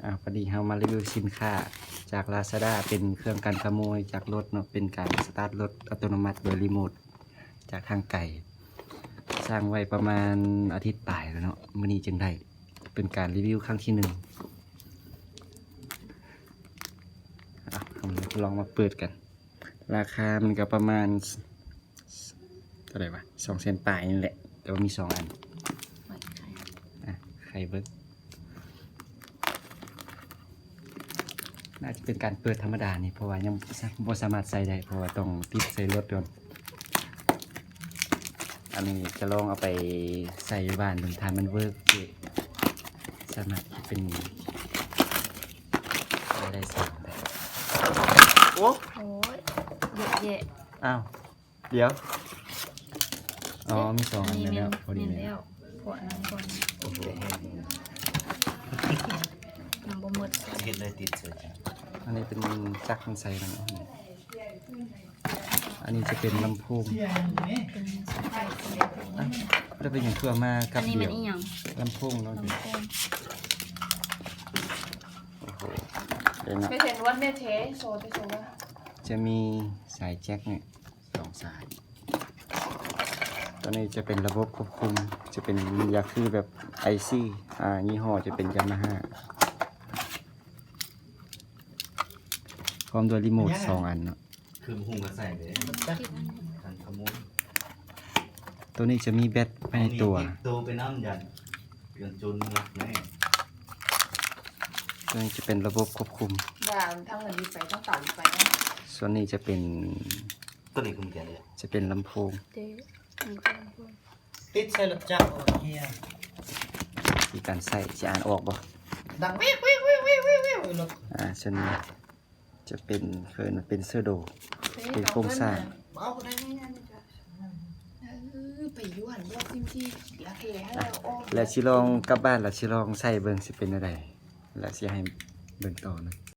ອາ ພໍດີເຮົາມາຣີວິວສິນຄ້າຈາກ Lazada ເປັນເຄື່ອງກັນຂະໂມຍຈາກລົດເນາະ, ເປັນການສະຕາດລົດອັດຕະໂນມັດໂດຍຣີໂມດຈາກທາງໄກ. ສ້າງໄວ້ປະມານອາທິດປາຍແລ້ວເນາະ, ມື້ນີ້ຈຶ່ງໄດ້ ເປັນການຣີວິວຄັ້ງທີໜຶ່ງ. ອາ ເຮົາລອງມາເປີດກັນ. ລາຄາມັນກໍປະມານ ເທົ່າໃດວະ ສອງແສນປາຍນີ້ແຫຼະ, ແຕ່ວ່າມີສອງອັນ. ອາ ໄຂເບິ່ງ. ໜ້າຈະເປັນການເປີດທຳມະດານີ້ ເພາະວ່າຍັງບໍ່ສາມາດໃສ່ໄດ້ ເພາະວ່າຕ້ອງຕິດໃສ່ລົດກ່ອນ. ອັນນີ້ຈະລອງເອົາໄປໃສ່ຢູ່ບ້ານເບິ່ງ ຖ້າມັນເວີກ ສາມາດເຮັດເປັນລາຍໄດ້ເສີມໄດ້. ໂອ້ ໂອ້ຍ ເຍາະແຍະ. ອ້າວ ດຽວ ອໍ ມີສອງອັນແລ້ວ ພໍດີແລ້ວ. ເພາະອັນນັ້ນກ່ອນ ໂອເຄ ຍັງບໍ່ໝົດ ເຮັດໄດ້ຕິດເສີມ. ອັນນີ້ເປັນຈັກມັນໃສ່ມັນ. ອັນນີ້ຈະເປັນລຳໂພງ. ແລ້ວເປັນຫຍັງຄືເອົາມາກັບດຽວ? ອັນນີ້ແມ່ນອີ່ຫຍັງ? ລຳໂພງເນາະ. ລຳໂພງ. ໂອ້ໂຫ ໄດ້ເນາະ. ຈະມີສາຍແຈັກນີ້ສອງສາຍ. ຕົວນີ້ຈະເປັນລະບົບຄວບຄຸມ ຈະເປັນ ຢາກຄືແບບ ໄອຊີ ອາ ຍີ່ຫໍ້ຈະເປັນ Yamaha ພ້ອມດ້ວຍຣີໂມດສອງອັນເນາະ. ຄືບໍ່ຮູ້ກໍໃສ່ເດ້ ຄັນຂະໂມຍ. ຕົວນີ້ຈະມີແບັດພາຍໃນຕົວ. ຕິດໂຕໄປນຳ ຢ້ານ ຢ້ານໂຈນລັກແນ່. ຕົວນີ້ຈະເປັນລະບົບຄວບຄຸມ. ວ່າທາງເງິນໄປ ທາງເຕົາໄປເນາະ. ສ່ວນນີ້ຈະເປັນ ຕົວນີ້ຄືມັນແກ່ນເດ້ ຈະເປັນລຳໂພງ. ເດ້ ຕິດໃສ່ລົດຈັກ ໂອເຄ. ວິທີການໃຊ້ ຊິອ່ານອອກບໍ່? ດັງວິວ ວິວ ວິວ ວິວ ວິວ ລົດ. ອາ ສ່ວນນີ້ຈະເປັນ ເອີ້ນວ່າເປັນເຊີໂດ ເປັນໂຄງສ້າງ. ເອີ ໄປຢູ່ຫັ້ນບໍ່ ຊິມຊີ ລະເທໃຫ້ອອກ. ແລະ ຊິລອງກັບບ້ານ ລະຊິລອງໃຊ້ເບິ່ງຊິເປັນແນວໃດ ລະຊິໃຫ້ເບິ່ງຕໍ່ນະ.